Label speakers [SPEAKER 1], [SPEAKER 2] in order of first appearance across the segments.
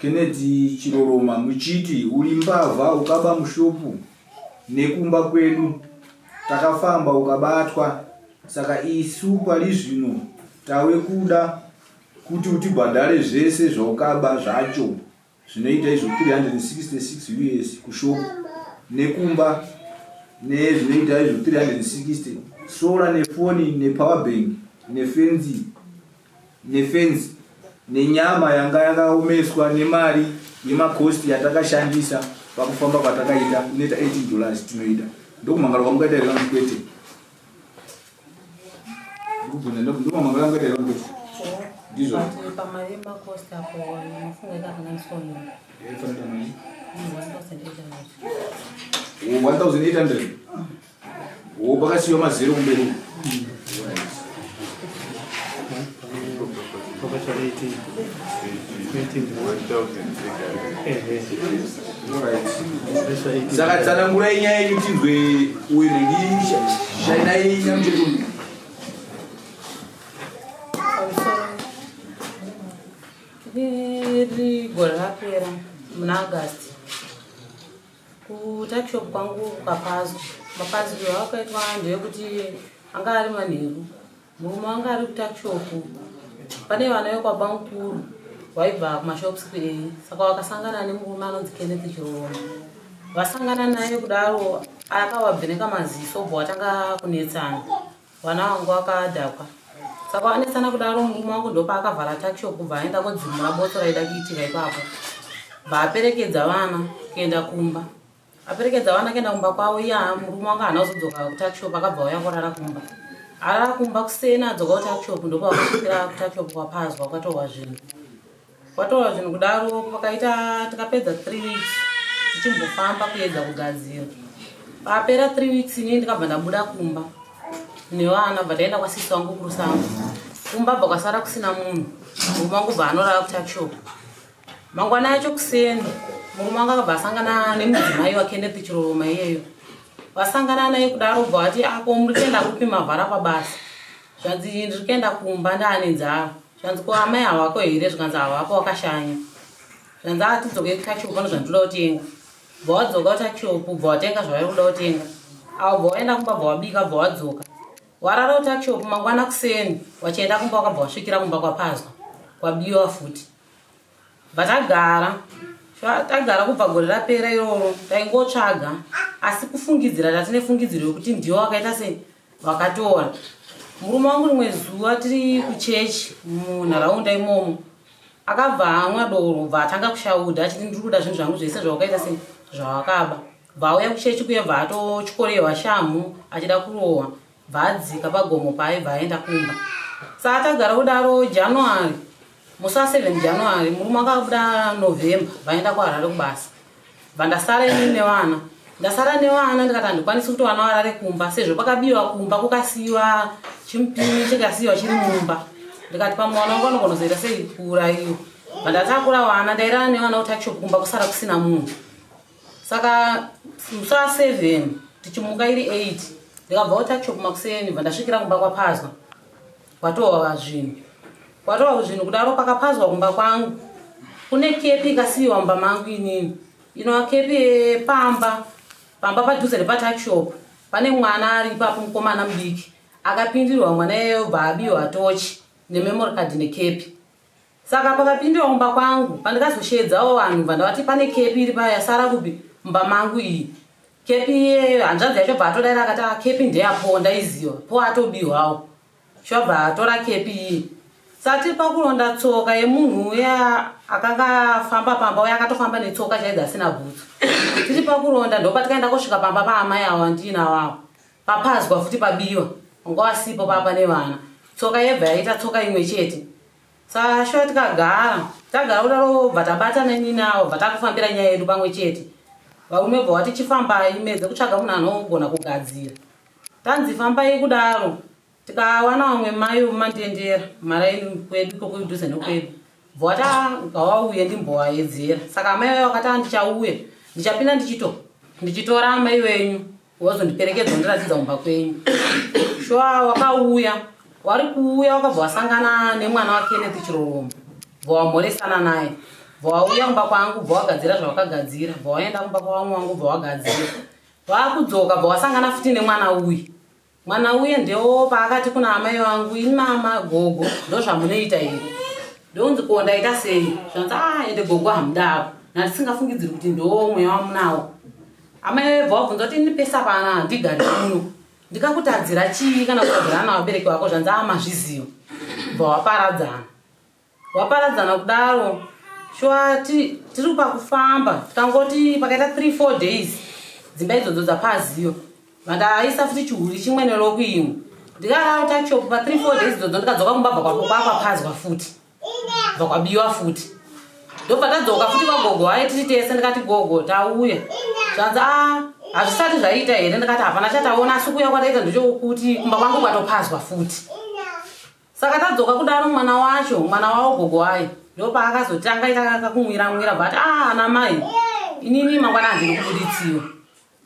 [SPEAKER 1] Kennedy Chiroroma muchiti uri mbavha ukaba mushopu nekumba kwedu takafamba ukabatwa saka isu pari zvino tave kuda kuti utibhadhare zvese zvaukaba zvacho zvinoita izvo 366 us kushopu nekumba nezvinoita izvo 360 sola nefoni nepowerbank nefenzi nefenzi nenyama yanga yakaomeswa nemari yemakosti yatakashandisa pakufamba kwatakaita inoita 18 dollars tinoida ndokumhangara kwamukaita here vanhu kwete ndikubvunza ndokumhangara kwamukaita here vanhu kwete ndizvo
[SPEAKER 2] pamari yemakosti apo mufunga ikakanganiswa munhu
[SPEAKER 1] 1800 Wo pakasiyiwa mazero kumberi. Saka tsanangurai nyaya yenyu tinzwe uyu nengi shainai nyamuchetu.
[SPEAKER 2] Riri gore rapera muna August. Kutuckshop kwangu kukapazwa. Mapazirwo akaitwa ndeyekuti anga ari manheru. Murume wanga ari kutuckshop. Pane vana vekwabamukuru waibva kumashops kuei saka wakasangana nemurume anonzi Kenneth Chiroroma. Vasangana naye kudaro akavabveneka maziso bva watanga kunetsana. Vana vangu vakadhakwa. Saka vanetsana kudaro murume wangu ndopaakavhara tuckshop kubva aenda kodzimura botso raida kuitika ipapo. Bva aperekedza vana kuenda kumba. Aperekedza vana kuenda kumba kwavo iye murume wangu haana kuzodzoka kutuckshop akabva auya korara kumba. Arara kumba kuseni adzoka kutuckshop ndopavakasvikira kutuckshop kwapazwa kwatorwa zvinhu. Kwatorwa zvinhu kudaro pakaita tikapedza 3 weeks tichimbofamba kuedza kugadzira. Papera 3 weeks inini ndikabva ndabuda kumba nevana bva taenda kwasisi wangu kurusango. Kumba bva kwasara kusina munhu. Murume wangu bva anorara kutuckshop. Mangwana acho kuseni murume wangu akabva asangana nemudzimai waKenneth Chiroroma iyeyo. Vasangana naye kudaro bva vati ako muri kuenda kupi mavhara pabasa. Zvanzi ndiri kuenda kumba ndaane nzara. Zvanzi ko amai havako here zvikanzi havako wakashanya. Zvanzi atidzoke kuchachop pano zvandinoda kutenga. Bva wadzoka kuchachop bva watenga zvavari kuda kutenga. Avo bva waenda kumba bva wabika bva wadzoka. Warara kuchachop mangwana kuseni wachienda kumba wakabva wasvikira kumba kwapazwa kwabiwa futi. Bva tagara tagara kubva gore rapera iroro taingotsvaga asi kufungidzira tatine fungidziro yekuti ndiwo wakaita sei vakatora murume wangu rimwe zuva tiri kuchechi munharaunda imomo akabva amwa doro bva atanga kushaudha achiti ndiri kuda zvinhu zvangu zvese zvawakaita sei zvawakaba bva auya kuchechi kuye bva atotyorehwa shamhu achida kurohwa bva adzika pagomo paaibva aenda kumba saa tagara kudaro january musi wa 7 january murume wanga akabuda november vaenda kuharare kubasa bva ndasara ini nevana ndasara nevana ndikati handikwanisi kuti vana varare kumba sezvo pakabiwa kumba kukasiyiwa chimupini chikasiyiwa chiri mumba ndikati pamwe vana vangu vanogona kuzoita sei kuurayiwa bva ndatakura vana ndairara nevana kuti acho kumba kusara kusina munhu saka musi wa 7 tichimuka iri 8 ndikabva kuti acho kumakuseni bva ndasvikira kumba kwapazwa kwatova zvinhu kwatova zvinhu kudaro pakapazwa kumba kwangu kune kepi ikasiyiwa mumba mangu inini inova kepi yepamba pamba padhuze nepatakshop pane mwana ari ipapo mukomana mudiki akapindirwa mwana iyeyo bva abiwa tochi nememory card nekepi saka pakapindirwa kumba kwangu pandikazosheedzawo vanhu bva ndavati pane kepi iri paya yasara kupi mumba mangu iyi. Kepi iye hanzvadzi yacho bva atodaira akati ah, kepi ndeyapo ndaiziva po atobiwawo. Shobva atora kepi iyi. Sati pakulonda tsoka yemunhu uya akanga afamba pamba uya akatofamba netsoka chaidzo asina bhutsu. Tiri pakulonda ndopatikaenda kosvika pamba paamai awa ndiina wavo. Papazwa futi pabiwa. Wanga wasipo papa nevana. Tsoka yebva yaita tsoka imwe chete. Saka shuwa tikagara tagara kudaro bva tabatana ini nawo bva takufambira nyaya yedu pamwe chete. Varume bva wati chifambai medze kutsvaga munhu anogona kugadzira. Tanzi fambai kudaro tikawana vamwe mai vemumandendera maraini kwedu ikoko kudhuze nokwedu bva wati ah, ngawauye ndimbowaedzera. Saka amai vaye vakati ah, ndichauya ndichapinda ndichito ndichitora amai venyu wazondiperekedza wandiratidza kumba kwenyu shuwa wakauya wari kuuya wakabva wasangana nemwana wakenneth chirorombo bva wamhoresana naye bva wauya kumba kwangu bva wagadzira zvawakagadzira bva waenda kumba kwavamwe wangu bva wagadzira vakudzoka bva wasangana futi nemwana uyu mwana uye ndewo paakati kuna amai vangu ini mama gogo ndozvamunoita here ndonzi ko ndaita sei zvanzi a ah, ende gogo hamudaro ndandisingafungidziri kuti ndo mweya wamunawo Amai vebva wabvunza kuti ini pesa pana handigari muno ndikakutadzira chii kana kutadzira ana vabereki vako zvanzi amazviziva bva waparadzana waparadzana kudaro shuwa tiri pakufamba tikangoti pakaita 3 4 days dzimba idzodzo dzapaziyo vandaisa futi chihuri chimwe neloku imwe ndikarara tachopu pa 3 4 days idzodzo ndikadzoka kumba bva kwakwapazwa futi bva kwabiwa futi ndobva tadzoka futi kwagogo aye tiri tese ndikati gogo tauya zvanzi a hazvisati zvaita here ndikati hapana chataona asi kuuya kwataita ndechokuti kumba kwangu kwatopazwa futi saka tadzoka kudaro mwana wacho mwana wavo gogo aye ndopaakazotanga ita kakumwira mwira bva ati a ana mai inini mangwana handiri kubuditsiwa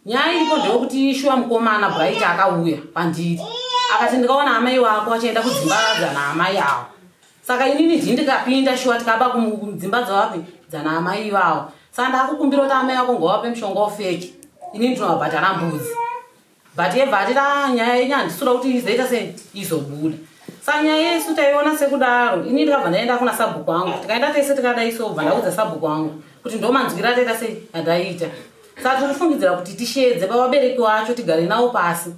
[SPEAKER 2] Nyaya iripo ndeyekuti shuwa mukomana Bright akauya pandiri akati ndikaona amai wako vachienda kudzimba dzana amai avo saka inini ndii ndikapinda shuwa tikaba kudzimba dzawapi dzana amai ivavo saka ndakukumbira kuti amai vako ngavape mushonga wofeki inini ndinovabhadhara mbudzi but yebva atiti ah, nyaya yenyu handisura kuti izoita sei izobuda saka nyaya yesu taiona sekudaro ini ndikabva ndaenda kuna sabhuku wangu tikaenda tese tikadai so bva ndaudza sabhuku wangu kuti ndomanzwira ataita sei andaita saka tiri kufungidzira kuti tisheedze pavabereki wacho tigare nawo pasi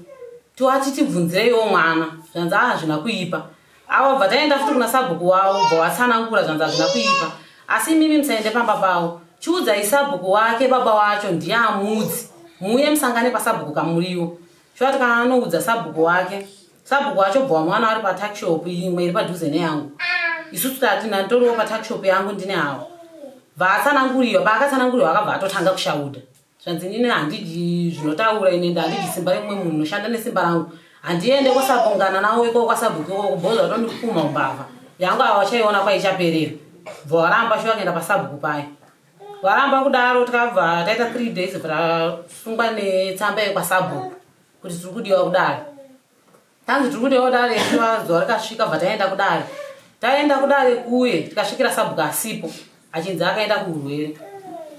[SPEAKER 2] tiwati tibvunzireiwo mwana zvanzi a ah, hazvina kuipa avo bva taenda futi kuna sabhuku wavo bva watsanangura zvanzi hazvina kuipa asi imimi musaende pamba pavo chiudzai sabhuku wake baba wacho ndiye amudzi muuye musangane pasabhuku kamuriwo shuwa tikanoudza sabhuku wake sabhuku wacho bva wamwana ari patakshop imwe iri padhuze neyangu isusu tati ndanditoriwo patakshop yangu ndine avo bva atsananguriwa paakatsananguriwa akabva atotanga kushauda zvanzi nini handidyi zvinotaura ine ndi handidyi simba remumwe munhu noshanda nesimba rangu handiende kwasabungana nawo ikoko kwasabhuku ikoko bhozi vatondipumha umbavha yangu ava vachaiona kwaichaperera bva waramba shuwa kuenda pasabhuku paye waramba kudaro tikabva taita three days tasungwa netsamba yekwasabhuku kuti tiri kudiwa kudare tanzi tiri kudiwa kudare shuwa zuva rikasvika bva taenda kudare taenda kudare kuye tikasvikira sabhuku asipo achinzi akaenda kuurwere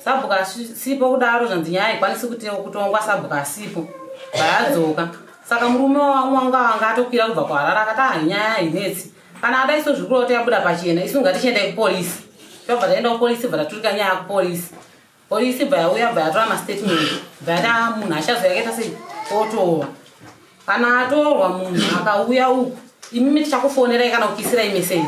[SPEAKER 2] sabhuku asipo kudaro zvanzi nyaya haikwanisi kutongwa sabhuku asipo vayadzoka saka murume wanga wanga atokwira kubva kuharare akati ah nyaya hainetsi kana ada isu zviri kurota yabuda pachena isu ngatichiendai kupolisi tobva taenda kupolisi bva taturika nyaya kupolisi Polisi bva yauya bva yatora mastatement bva yati ah, munhu achazo yakaita sei otorwa kana atorwa munhu akauya uku imimi tichakufonerai kana kukiisirai meseji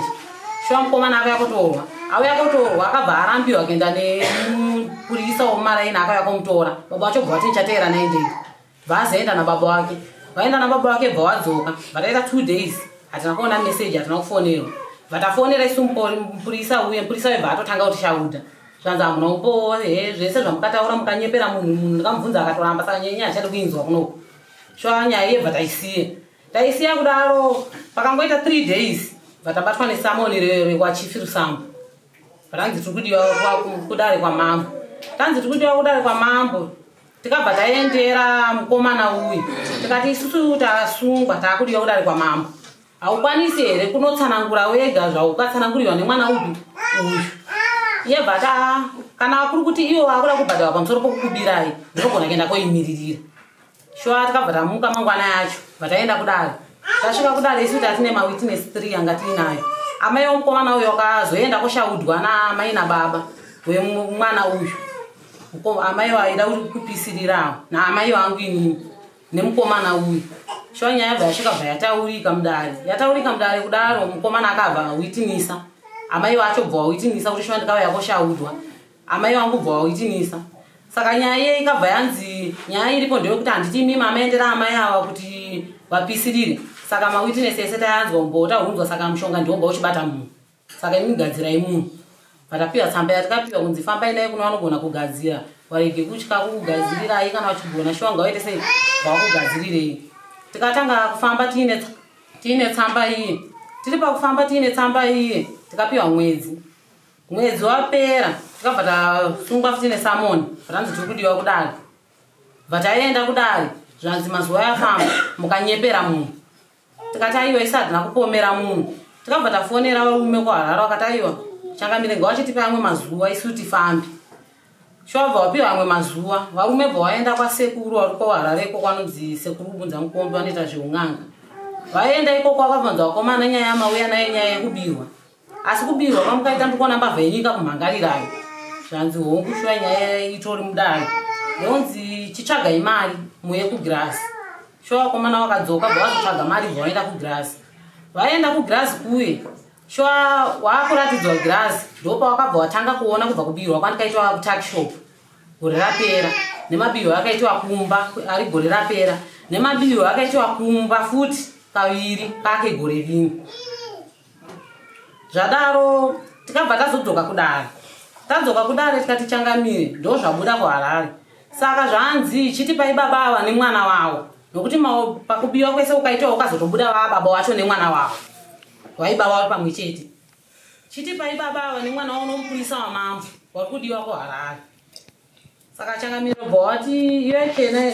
[SPEAKER 2] shuwa mukomana akauya kotorwa auya kotorwa akabva arambiwa kuenda nemupurisa womumaraini akauya komutora baba wacho bva vati ndichateera naye ndega Vazoenda nababa wake. Vaenda nababa wake bva wadzoka. Vataita 2 days. Hatina kuona message, hatina kufonerwa. Vatafonera isu mupurisa uye mupurisa uye bva atotanga kuti shauda. Zvanzi hamuna upo he zvese zvamukataura mukanyepera munhu munhu ndikamubvunza akatoramba saka nyaya hachadi kuinzwa kunoku. Shuwa nyaya iye bva taisiya. Taisiya kudaro pakangoita 3 days vatabatwa nesamoni rekwachief Rusambo. Tanzi tiri kudiwa kudare kwamambo. Tanzi tiri kudiwa kudare kwamambo. Tikabva taendera mukomana uyu tikati isusu tasungwa taakudiwa kudare kwamambo. Haukwanisi here kunotsanangura wega zvaukatsanangurirwa nemwana upi uyu? Iye bva ta kana kuri kuti ivo vakuda kubhadharwa pamusoro pokukubirai ndinogona kuenda koimiririra. Shuwa takabva tamuka mangwana yacho bva taenda kudare. Tasvika kudare isu tatine mawitness 3 anga tiinayo. Amai womukomana uyu wakazoenda koshaudwa naamai nababa wemwana uyu. Amai vaida kupisirirawo naamai vangu inini nemukomana uyu. Shuwa nyaya yabva yasvika bva yataurika mudare. Yataurika mudare kudaro mukomana akabva awitinisa. Amai vacho bva wawitinisa kuti shuwa ndikauya koshaudwa. Amai vangu bva wawitinisa. Saka nyaya iye ikabva yanzi nyaya iripo ndeyekuti handiti imi mamaendera amai ava kuti vapisirire. Saka mawitness ese tayanzwa umbowo tahunzwa saka mushonga ndiwo uchibata munhu. Saka imi gadzirai munhu. Patapiwa tsamba yatikapiwa kunzi fambai naye kuno vanogona kugadzira. Warege kutya kukugadzirirai kana vachigona shuwa ngavaite sei vakugadzirirei. Tikatanga kufamba tiine tiine tsamba iye. Tiri pakufamba tiine tsamba iye tikapiwa mwedzi. Mwedzi wapera tikabva tasungwa futi nesamoni zvanzi tiri kudiwa kudare. Bva taenda kudare zvanzi mazuva yafamba mukanyepera munhu. Tikati aiwa isu hatina kupomera munhu. Tikabva tafonera varume kuHarare vakati aiwa changamire ngavachitipe amwe mazuva isu tifambe. Shuwa bva wapiwa amwe mazuva varume bva waenda kwasekuru vari kuHarare ikoko anonzi sekuru Bunza Mukombe vanoita zveun'anga. Vaenda ikoko vakabvunza vakomana nyaya yamauya nayo nyaya yekubirwa. Asi kubirwa kwamukaita ndikuona mbavha yenyu ikakumhangarirayo. Zvanzi hongu shuwa nyaya itori mudare. Ndonzi chitsvagai mari muye kugirasi. Shuwa vakomana vakadzoka bva vazotsvaga mari bva vaenda kugirasi. Vaenda kugirasi kuye shuwa waakuratidzwa girazi ndopawakabva watanga kuona kubva kubirwa kwandikaitwa kutuckshop gore rapera nemabirwo akaitwa kumba ari gore rapera nemabirwo akaitwa kumba futi kaviri kake gore rimwe. Zvadaro tikabva tazodzoka kudare. Tadzoka kudare tikati changamire ndozvabuda kuHarare. Saka zvanzi chitipai baba ava nemwana wavo nokuti pakubiwa kwese ukaitwa ukazotobuda vava baba wacho nemwana wavo vaiba vari pamwe chete. Chitipai baba ava nemwana wavo nomupurisa wamambo wari kudiwa kuHarare. Saka changamire bva wati iwe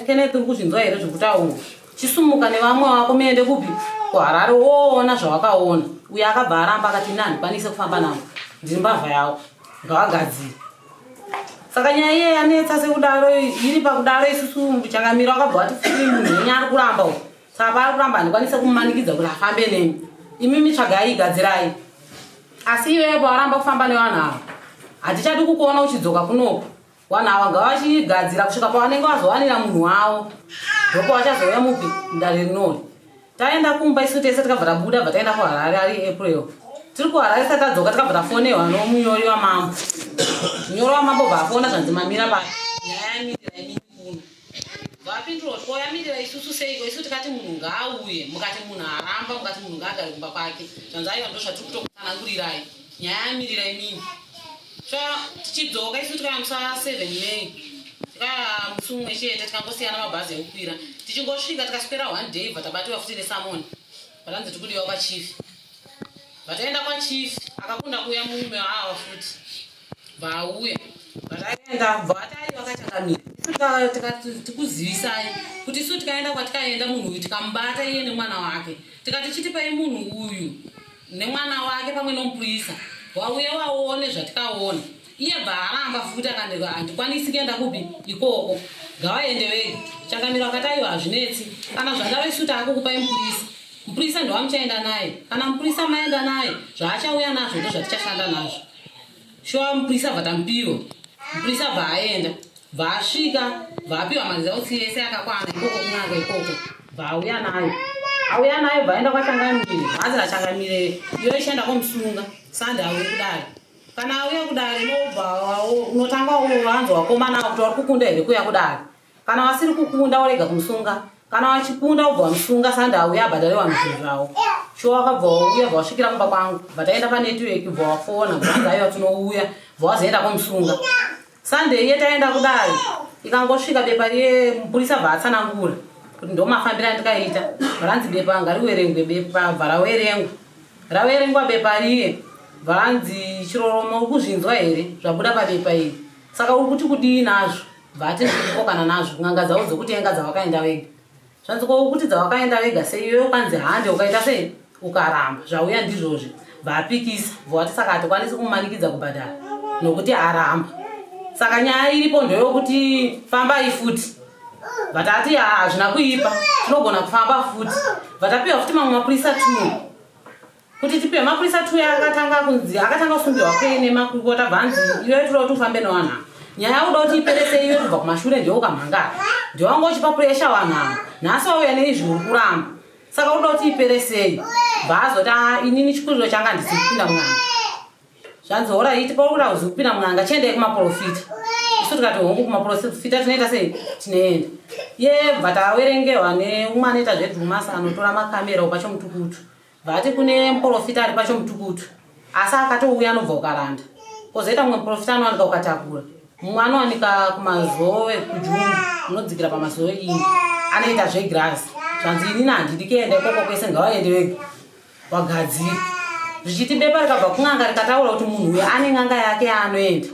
[SPEAKER 2] Kenneth uri kuzvinzwa here zvekutaura? Chisumuka nevamwe vako muende kupi? KuHarare woona zvawakaona. Uyo akabva aramba akati ini handikwanise kufamba navo. Ndiri mbavha yavo. Ngavagadzire. Saka nyaya iye yanetsa sekudaro iri pakudaro isusu changamire wakabva wati futi munhu wenyu ari kuramba uyu. Saka paari kuramba handikwanise kumumanikidza kuti afambe nemi. Imimi tsvagai gadzirai. Asi iwewe pawaramba kufamba nevanhu ava hatichadi kukuona uchidzoka kunoku. Vanhu ava ngavachigadzira kusvika pavanenge vazowanira munhu wavo. Ndopavachazouya mupi mudare rinori. Taenda kumba isu tese tikabva tabuda bva taenda kuHarare ari April. Tiri kuHarare tisati tadzoka tikabva tafonerwa nomunyori wamambo. Munyori wamambo bva afona zvanzi mamira pa nyaya yamirira imimi kuno. Vapindura kuti koyamirira isusu seiko isu tikati munhu ngaauye mukati munhu aramba mukati munhu ngaagare kumba kwake. Zvanzi aiwa ndozvatiri kutokutsanangurirai. Nyaya yamirira imimi. Tichidzoka isu tikauya musi wa 7 May tikauya musi umwe chete tikangosiyana mabhazi ekukwira tichingosvika tikaswera one day bva tabatiwa futi nesamoni vatanzi tikudiwa kwachief vataenda kwachief akakunda kuuya murume aawa futi vauya vataenda bva vataiva kachangamira isu tikuzivisai kuti isu tikaenda kwatikaenda munhu uyu tikamubata iye nemwana wake tikati chitipai munhu uyu nemwana wake pamwe nomupurisa wauye waone zvatikaona iye bva aramba futi akandi handikwanisi kuenda kupi ikoko ngavaende vega changamiro akati aiwa hazvinetsi kana zvadaro isu taakukupai mupurisa mupurisa ndowamuchaenda naye kana mupurisa maenda naye zvaachauya nazvo ndozvatichashanda nazvo shuwa mupurisa bva tamupiwa mupurisa bva aenda bva asvika bva apiwa maresults ese akakwana ikoko kun'anga ikoko bva auya nayo auya nayo bva aenda kwachangamire hanzi nachangamire iyo ichienda komusunga sande auye kudare kana auya kudare inobva unotanga wanzi wakomana kuti wari kukunda here kuuya kudare Kana vasiri kukunda worega kumusunga. Kana vachikunda wobva wamusunga sande auya abhadhare vanhu zvinhu zvavo. Shuwa wakabva wauya bva wasvikira kumba kwangu. Bva taenda panetwork bva wafona bva wanzi aiwa tinouya bva wazoenda komusunga. Sunday iye taenda kudare ikangosvika bepa riye mupurisa bva atsanangura kuti ndomafambiro andikaita. Ranzi bepa ngariwerengwe bepa bva rawerengwa. Raverengwa bepa riye bva ranzi chiroromo uri kuzvinzwa here zvabuda pabepa iri. Saka uri kuti kudii nazvo? Bva hatisi kupokana nazvo n'anga dzavo dzekutenga dzavakaenda vega. Zvanzi ko ukuti dzavakaenda vega sei iwe ukanzi hande ukaita sei ukaramba zvauya ndizvozvi. Bva apikisa bva wati saka hatikwanisi kumumanikidza kubhadhara nokuti aramba. Saka nyaya iripo ndeyokuti fambai futi. Bva tati hazvina kuipa tinogona kufamba futi. Bva tapiwa futi mamwe mapurisa 2. Kuti tipe mapurisa tuya akatanga kunzi akatanga kusungirwa kwe nemakurukota bva anzi iwe toda kuti ufambe nevanhu ava. Nyaya uda kuti ipere sei iwe kubva kumashure ndiwe ukamhangara. Ndiwe wanga uchipa pressure vanhu ava. Nhasi wauya neizvi uri kuramba. Saka uda kuti ipere sei? Bvaazoti ah inini chikuriro changa handisi kupinda mun'anga. Zvanzi horaiti pauri kuda kuzi kupinda mun'anga chiendai kumaprofita. Isu tikati hongu kumaprofita tinoita sei? Tinoenda. Iye bva taverengerwa neumwe anoita zvedhumasa anotora makamera upachomutukutu. Vati kune muprofita ari pachomutukutu asi akatouya anobva ukaranda kozoita mumwe muprofita anowanika ukatakura mumwe anowanika kumazowe kujungu unodzikira pamazowe iyi anoita zvegirasi zvanzi inini handidi kuenda ikoko kwese ngavaende vega wagadzira zvichiti bepa rikabva kun'anga rikataura kuti munhu uyo ane n'anga yake yaanoenda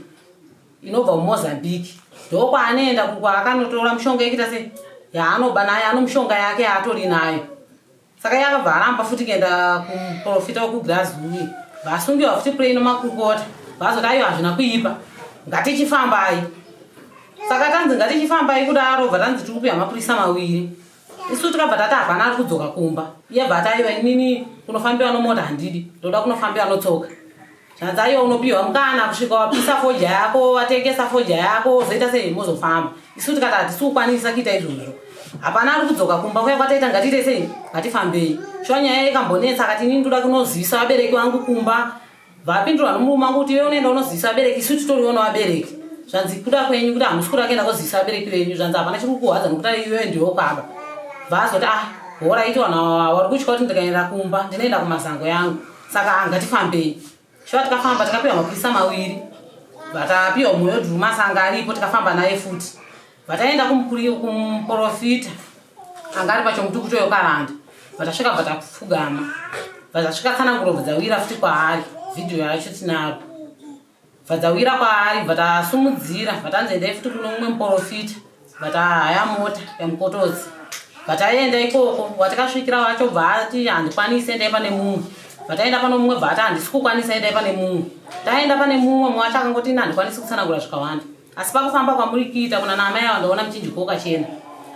[SPEAKER 2] inobva mumozambique ndokwaanoenda kukwaakanotora mushonga yekuita se yaanoba nayo ano mushonga yake yaatori nayo Saka iye akabva aramba futi kuenda kumuprofita wekuGlazuwe. Vasungiwa futi purei nemakurukota. Vazoti aiwa hazvina kuipa. Ngatichifambai. Saka tanzi ngatichifambai kudaro bva tanzi tiri kupiwa mapurisa mawiri. Isu tikabva tati hapana ari kudzoka kumba. Iye bva ati aiwa inini kunofambiwa nomota handidi. Ndoda kunofambiwa notsoka. Zvanzi aiwa unopiwa mukana kusvika wapisa fodya yako watengesa fodya yako wozoita sei mozofamba. Isu tikati hatisi kukwanisa kuita izvozvo. Hapana ari kudzoka kumba kuya kwataita ngatiite sei ngatifambei. Shuwa nyaya ikambonetsa akati inini ndoda kunozivisa vabereki vangu kumba. Vapindurwa nomurume wangu kuti iwe unoenda unozivisa vabereki isu titoriwo nevabereki. Zvanzi kuda kwenyu kuti hamusi kuda kuenda kozivisa vabereki venyu zvanzi hapana chiri kukuhwadza nokuti iwewe ndiwe ukaba. Vazoti ah horaiti vanhu ava vari kutya kuti ndikaenda kumba ndinoenda kumazango yangu. Saka ngatifambei. Shuwa tikafamba tikapiwa mapurisa mawiri. Vatapiwa mwoyo Drewmas anga aripo tikafamba naye futi. Vataenda kumuprofita anga ari pachomutukuto yokaranda. Vatasvika vatapfugama. Vatasvika tsananguro dzawira futi kwaari. Vhidhiyo yacho tinaro. Bvadzawira kwaari bva tasumudzira bva tanzi endai futi kuno mumwe muporofita bva tahaya mota yamukotodzi bva taenda ikoko watikasvikira wacho bva ati handikwanisi endai pane mumwe bva taenda pano mumwe bva ati handisi kukwanisa endai pane mumwe taenda pane mumwe mumwe wacho akangoti ini handikwanisi kutsanangura zvikawanda asi pakufamba kwamuri kuita kuna naamai ava ndaona muchinjiko wakachena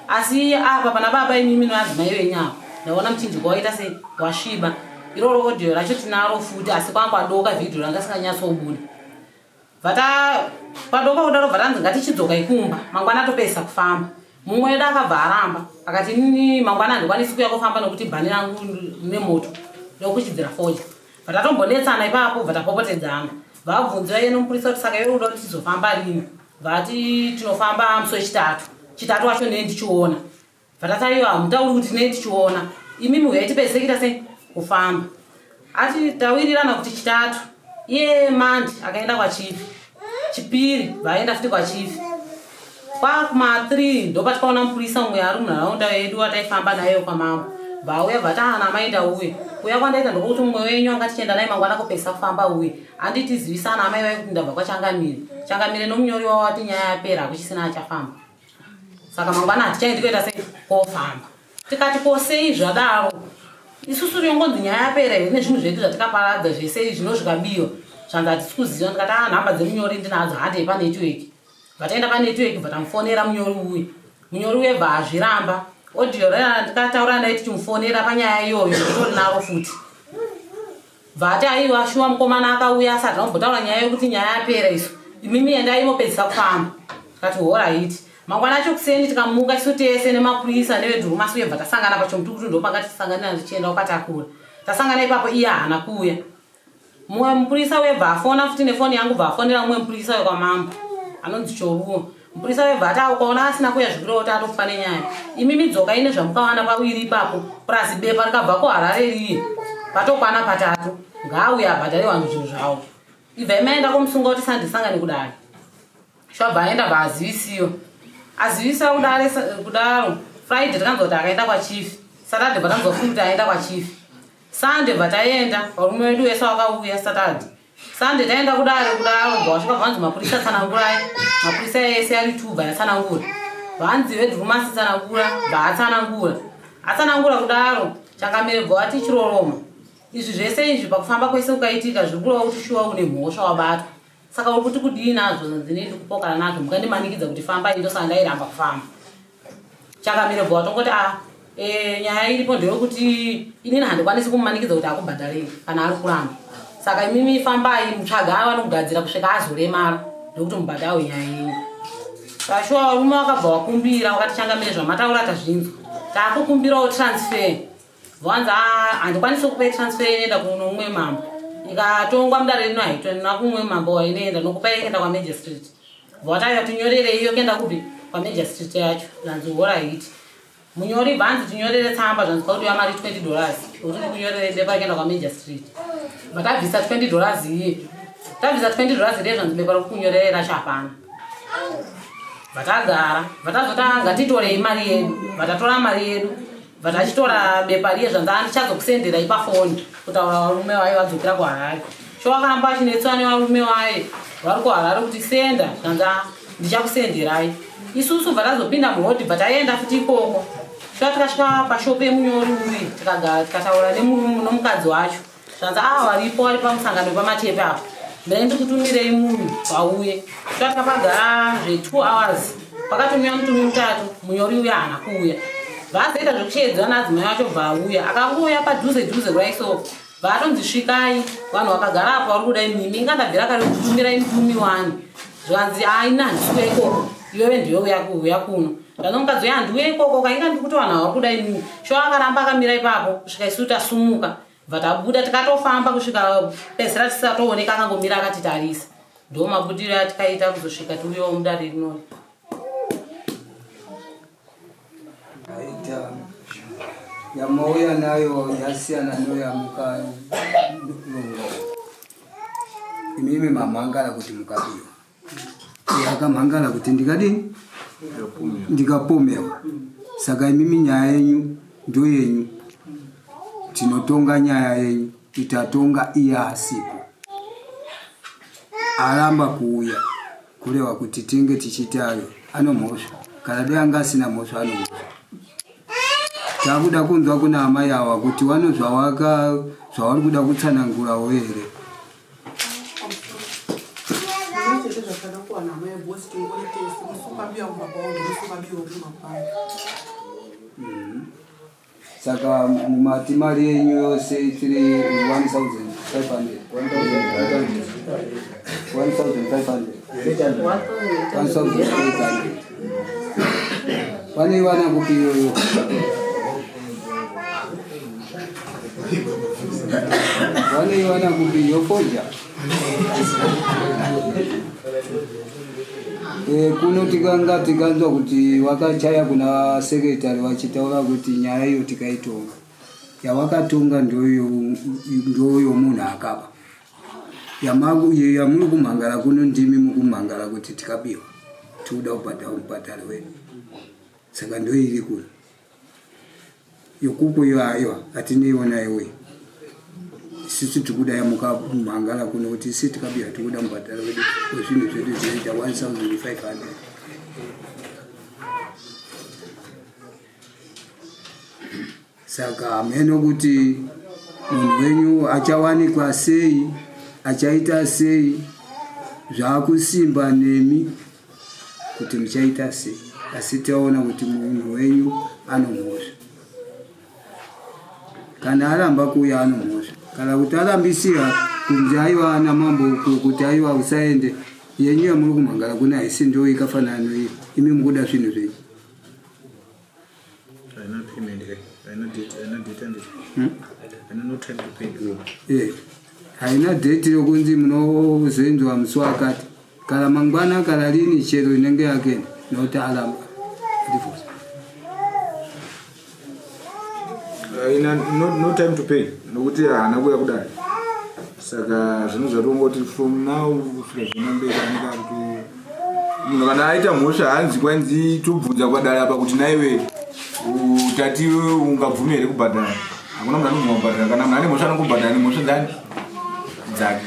[SPEAKER 2] asi apa pana baba imimi nevadzimai venyu ava ndaona muchinjiko waita sei wasviba iroro audio racho tinaro futi asi kwanga kwadoka vhidhiyo ranga singanyatsobuda vata kwadoka kudaro bvatanzi ngatichidzoka ikumba mangwana topedzisa kufamba mumwe wedu akabva aramba akati inini mangwana handikwanisi kuya kofamba nokuti bhani rangu nemoto ndokuchidzira fodya Vatatombonetsana ipapo bva tapopotedzana. Vabvunziwa iye nomupurisa kuti saka iwe unoda kuti tizofamba rini? Vati tinofamba musi wechitatu. Chitatu wacho nee ndichiona. Vatati aiwa hamutauri kuti nee tichiona. Imimi huyai tipedzise kuita sei? Kufamba. Ati tawirirana kuti chitatu. Iye Mandi akaenda kwachifi. Chipiri vaenda futi kwachifi. Kwakuma 3 ndopatikaona mupurisa umwe ari munharaunda yedu wataifamba naye kwamambo. Vauya vati ana amai ndauya. Kuuya kwandaita ndokuti mumwe wenyu anga tichienda naye mangwana kupesa kufamba uye. Handiti zivisa ana amai vaye kuti ndabva kwaChangamire. Changamire nomunyori wavo wati nyaya yapera hakuchisina achafamba. Saka mangwana hatichaendi kuenda sei kofamba. Tikati ko sei zvadaro? Isusu tinongonzi nyaya yapera here nezvinhu zvedu zvatikaparadza zvese izvi nozvikabiwa. Zvanzi hatisi kuziva ndikati ah nhamba dzemunyori ndinadzo handei panetwork. Vataenda panetwork bva tamufonera munyori uye. Munyori uye bva azviramba. Audio raya ndikataura naye tichimufonera panyaya iyoyo nditori naro futi. Bva ati aiwa shuwa mukomana akauya asati ambotaura nyaya yokuti nyaya yapera isu. Imimi endai mopedzisa kufamba. Tikati horaiti. Mangwana acho kuseni tikamuka isu tese nemapurisa nevedhurumasi uye bva tasangana pachomutukutu ndopanga tichisanganira tichienda ukatakura. Tasangana ipapo iye haana kuuya. Mumwe mupurisa uye bva afona futi nefoni yangu bva afonera mumwe mupurisa wekwamambo anonzi Choruwa. Mupurisa uye bva ati ukaona asina kuuya zvikureva kuti atofa nenyaya. Imimi dzokai nezvamukawana pawiri ipapo purazi bepa rikabva kuHarare riye patokwana patatu ngaauye abhadhare vanhu zvinhu zvavo. Ibvai maenda komusunga kuti sandisangane kudare. Shabva aenda bva azivisiwa. Azivisa kudare kudaro Friday takanzwa kuti akaenda kwachief. Saturday bva tanzwa futi kuti aenda kwachief. Sunday bva taenda varume vedu vese vakauya Saturday. Sunday taenda kudare kudaro bva wasvika bvanzi mapurisa tsanangurai. Mapurisa ese ari two bva yatsanangura. Vanzi vedrumasi tsanangura bva atsanangura. Atsanangura kudaro changamire bva wati chiroroma. Izvi zvese izvi pakufamba kwese kukaitika zviri kureva kuti shuwa une mhosva wabatwa. Saka uri kuti kudii nazvo zvanzi ndini ndikupokana nazvo mukandimanikidza kuti fambai ndosaka ndairamba kufamba. Changamire bva watongoti a ah, e, nyaya iripo ndeyekuti inini handikwanisi kumumanikidza kuti akubhadharei kana ari kuramba. Saka imimi fambai mutsvaga vanogadzira kusvika azoremara ndokuti mubhadhawe nyaya yenyu. Vashuwa varume vakabva vakumbira vakati changamire zvamataura tazvinzwa. Takukumbirawo transfer. Vanzi ah, handikwanisi kukupai transfer inoenda kuno umwe mambo. Ikatongwa mudare rino haitona kumwe mambo wainoenda nokupai enda kwamagistrate. Vataiva tinyorere iyo kuenda kupi kwamagistrate yacho zvanzi horaiti. Munyori bvanzi tinyorere tsamba zvanzi kwakudiwa mari 20 dollars kuti ndikunyorere bepa rekuenda kwamajor street. Vatabvisa 20 dollars iye. Tabvisa 20 dollars riye zvanzi bepa rekukunyorere racho hapana. Vatagara, vatazota ngatitorei mari yedu. Vatatora mari yedu. Vatachitora bepa riye zvanzi andichazokusenderai pafoni kutaura varume vaye vadzokera kuHarare. Sho vakaramba vachinetswa nevarume vaye vari kuHarare kuti senda zvanzi ndichakusenderai. Isusu bva tazopinda muroad bva taenda futi ikoko. Shuwa tikasvika pashop yemunyori uyu tikagara tikataura nemukadzi wacho. Zvanzi ah varipo vari pamusangano wepamatepe apo. Ndai ndikutumirei munhu vauye. Shuwa takapagara zve 2 hours. Pakatumiwa mutumi mutatu munyori uya haana kuuya. Vazoita zvekushedzwa naadzimai vacho bva auya. Akangouya padhuze dhuze kudai so. Vatonzi svikai vanhu vakagara apo vari kuda imimi inga ndabvira kare kutumirai mutumi wani zvanzi aina handisiuya ikoko iwewe ndiwe uya kuuya kuno ndano mukadzi uya handiuya ikoko kainga ndiri kuti vanhu vari kuda imimi sho akaramba akamira ipapo kusvika isu tasumuka bva tabuda tikatofamba kusvika pedzisira tisatooneka akangomira akatitarisa ndo mabudiro atikaita kuzosvika tiuyewo mudare rinori
[SPEAKER 3] Aita yamauya nayo yasiyana noyamuka imimi mamhangala kuti mukabiwa yakamhangala kuti ndikadini ndikapomewa saka imimi nyaya yenyu ndoyenyu tinotonga nyaya yenyu itatonga iye asipo aramba kuuya Kureva kuti tinge tichiti ayo anomhosva kana dai anga asina mhosva anomhosva. Takuda kunzwa kuna amai awa kuti wano zvawaka zvavari kuda kutsanangurawo here. Saka mumati mari yenyu yose tiri 1500 1500 1800 pane vana kupi iyoyo vane vana kupi yofoja Eh, kuno tikanga tikanzwa kuti wakachaya kuna sekretary vachitaura kuti nyaya iyo tikaitonga yawakatonga ndoyo munhu akaba yamuri kumhangara kuno ndimi mukumhangara kuti tikabiwa tikuda kubhadhara mubhadharo wedu saka ndoiri kuno yokuku iyo aiwa hatineiwo nayo uye isusu tikuda yamukamhangara kuno kuti isi tikabiwa tikuda mubhadharo wedu wezvinhu zvedu zvinoita 1500 saka hameno kuti munhu wenyu achawanikwa sei achaita sei zvakusimba nemi kuti muchaita sei asi taona kuti munhu wenyu anomhosva kana aramba kuuya anomhosva kana kuti arambisiya kunzi aiwa ana mambo uku kuti aiwa usaende yenyu yamuri kumhangara kuna haisi ndo ikafanana noiyo imi mukuda zvinhu zvenyu hmm? eh, haina date yokunzi munozoenzwa musi wakati Kana mangwana kana rini chero inenge yakenda nokuti aramba divorce.
[SPEAKER 1] Haina no, no time to pay nokuti haana kuuya kudare saka zvinhu zvatongoti from now kusvika zvino mberi anenge ari ku munhu kana aita mhosva hanzi kwanzi tobvunza kwadare apa kuti naiwe tati ungabvume here kubhadhara hakuna munhu anobvuma kubhadhara kana munhu ane mhosva anongobhadhara nemhosva dzani dzake.